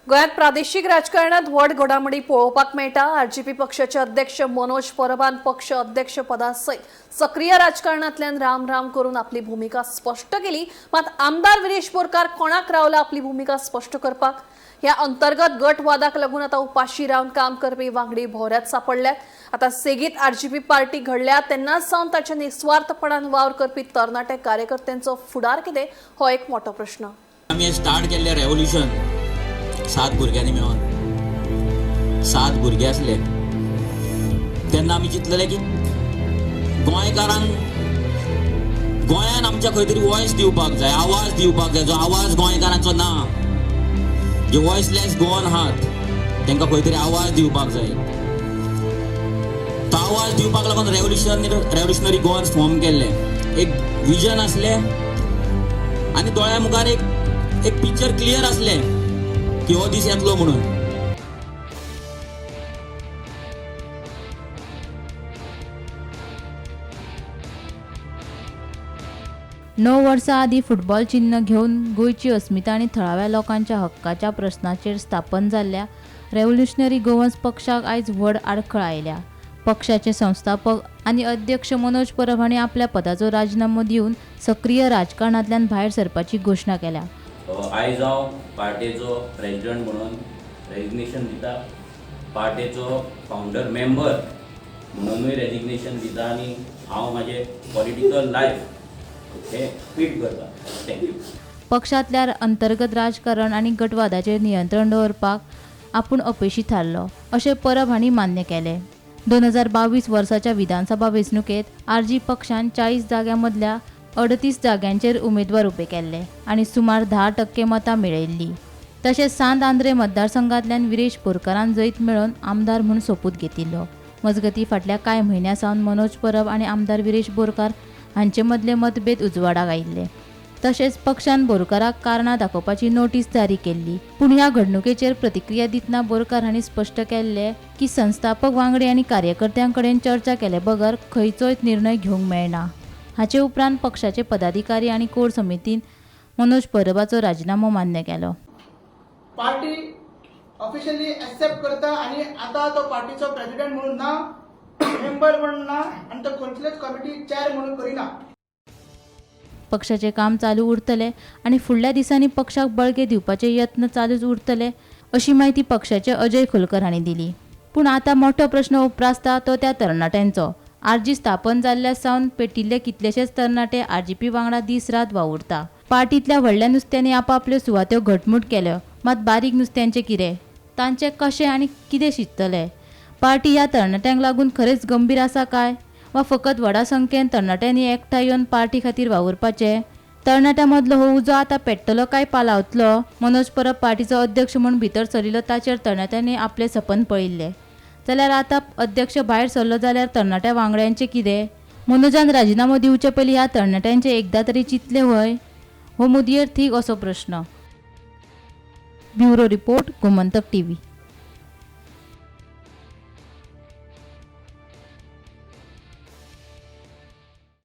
गोंयांत प्रादेशीक राजकारणात व्हड घडामोडी पळोवपाक मेळटा. आरजीपी पक्षाचे अध्यक्ष मनोज परबान पक्ष अध्यक्ष पदा सयत सक्रीय राजकारणांतल्यान राम राम करून आपली भुमिका स्पश्ट केली. मात आमदार विरेश बोरकार कोणाक रावला आपली भुमिका स्पश्ट करपाक? ह्या अंतर्गत गटवादाक लागून आता उपाशी रावन काम करपी वांगडी भोवऱ्यात सापडल्यात. आता सेगीत आरजीपी पार्टी घडल्या तेन्नाच सावन ताच्या निस्वार्थपणान वावर करपी तरणाटे कार्यकर्त्यांचो फुडार कितें हो एक मोठो प्रश्न. आमी स्टार्ट केल्ले रेवोल्युशन 7 भुरग्यांनी मेळोन, 7 भुरगे आसले तेन्ना आमी चिंतलेले की गोंयकारांक गोंयान आमच्या खंय तरी वॉयस दिवपाक जाय, आवाज दिवपाक जाय. जो आवाज गोंयकारांचो ना, जे वॉयसलेस गोवन आहात तांकां खंय तरी आवाज दिवपाक जाय. तो आवाज दिवपाक लागून रेवोल्युशनरी गोवन फॉर्म केल्ले. एक विजन आसलें आनी दोळ्या मुखार एक एक पिक्चर क्लियर आसलें की हो दीस येतलो म्हणून. णव वर्सां आदीं फुटबॉल चिन्न घेवन गोंयची अस्मिता आनी थळाव्या लोकांच्या हक्काच्या प्रस्नाचेर स्थापन जाल्ल्या रेव्होल्युशनरी गोवन्स पक्षाक आयज व्हड आडखळ आयल्या. पक्षाचे संस्थापक आनी अध्यक्ष मनोज परब हांणी आपल्या पदाचो राजिनामो दिवन सक्रीय राजकारणांतल्यान भायर सरपाची घोशणा केल्या. आयज हांव पार्टेचो प्रेजिडंट म्हणून रेजिग्नेशन दिता, पार्टेचो फावंडर मेंबर म्हणूनय रेजिग्नेशन दिता आनी हांव म्हाजें पॉलिटिकल लायफ हें क्विट करता. Thank you. पक्षांतल्या अंतर्गत राजकारण आनी गटवादाचेर नियंत्रण दवरपाक आपूण अपेशी थारलो अशें परब हांणी मान्य केलें. 2022 वर्साच्या विधानसभा वेंचणुकेंत आरजी पक्षान 40 जाग्यां मदल्या 38 जाग्यांचेर उमेदवार उबे केल्ले आनी सुमार 10% मतां मेळयल्लीं. तशेंच सांत आंद्रे मतदारसंघांतल्यान विरेश बोरकारान जैत मेळोवन आमदार म्हूण सोपूत घेतिल्लो. मजगतीं फाटल्या कांय म्हयन्यां सावन मनोज परब आनी आमदार विरेश बोरकार हांचे मदले मतभेद उजवाडाक आयिल्ले. तशेंच पक्षान बोरकाराक कारणां दाखोवपाची नोटीस जारी केल्ली. पूण ह्या घडणुकेचेर प्रतिक्रिया दितना बोरकार हांणी स्पश्ट केल्लें की संस्थापक वांगडी आनी कार्यकर्त्यां कडेन चर्चा केले बगर खंयचोय निर्णय घेवंक मेळना. हाचे उपरांत पक्षाचे पदाधिकारी आनी कोर समितीन मनोज परबाचो राजिनामो मान्य केलो. पार्टी ऑफिशियली एक्सेप्ट करता आनी आतां तो पार्टीचो प्रेसिडेंट म्हणून ना, मेंबर म्हणून ना आनी तो खंयचेच कमिटी चेअर म्हणून करिना. पक्षाचें काम चालू उरतलें आनी फुडल्या दिसांनी पक्षाक बळगें दिवपाचे यत्न चालूच उरतले अशी म्हायती पक्षाचे अजय खोलकर हांणी दिली. पूण आतां मोठो प्रश्न उप्रासता तो त्या तरणाट्यांचो. आरजी स्थापन जाल्ल्या सावन पेटिल्ले कितलेशेच तरणाटे आरजीपी वांगडा दीस रात वावुरता. पार्टींतल्या व्हडल्या नुस्त्यांनी आपापल्यो सुवात्यो घटमूट केल्यो, मात बारीक नुस्त्यांचें कितें, तांचें कशें आनी कितें शिकतले? पार्टी ह्या तरणाट्यांक लागून खरेंच गंभीर आसा काय वा फकत व्हडा संख्येन तरणाट्यांनी एकठांय येवन पार्टी खातीर वावुरपाचें? तरणाट्यां मदलो हो उजो आतां पेट्टलो काय पालावतलो? मनोज परब पार्टीचो अध्यक्ष म्हूण भितर सरिल्लो ताचेर तरणाट्यांनी आपलें सपन पळयिल्लें, जाल्यार आतां अध्यक्ष भायर सरलो जाल्यार तरणाट्या वांगड्यांचें कितें? मनोजान राजिनामो दिवचे पयलीं ह्या तरणाट्यांचें एकदां तरी चिंतलें व्हय? हो मुदयेर थीक असो प्रश्न. Bureau report, Gomantak TV.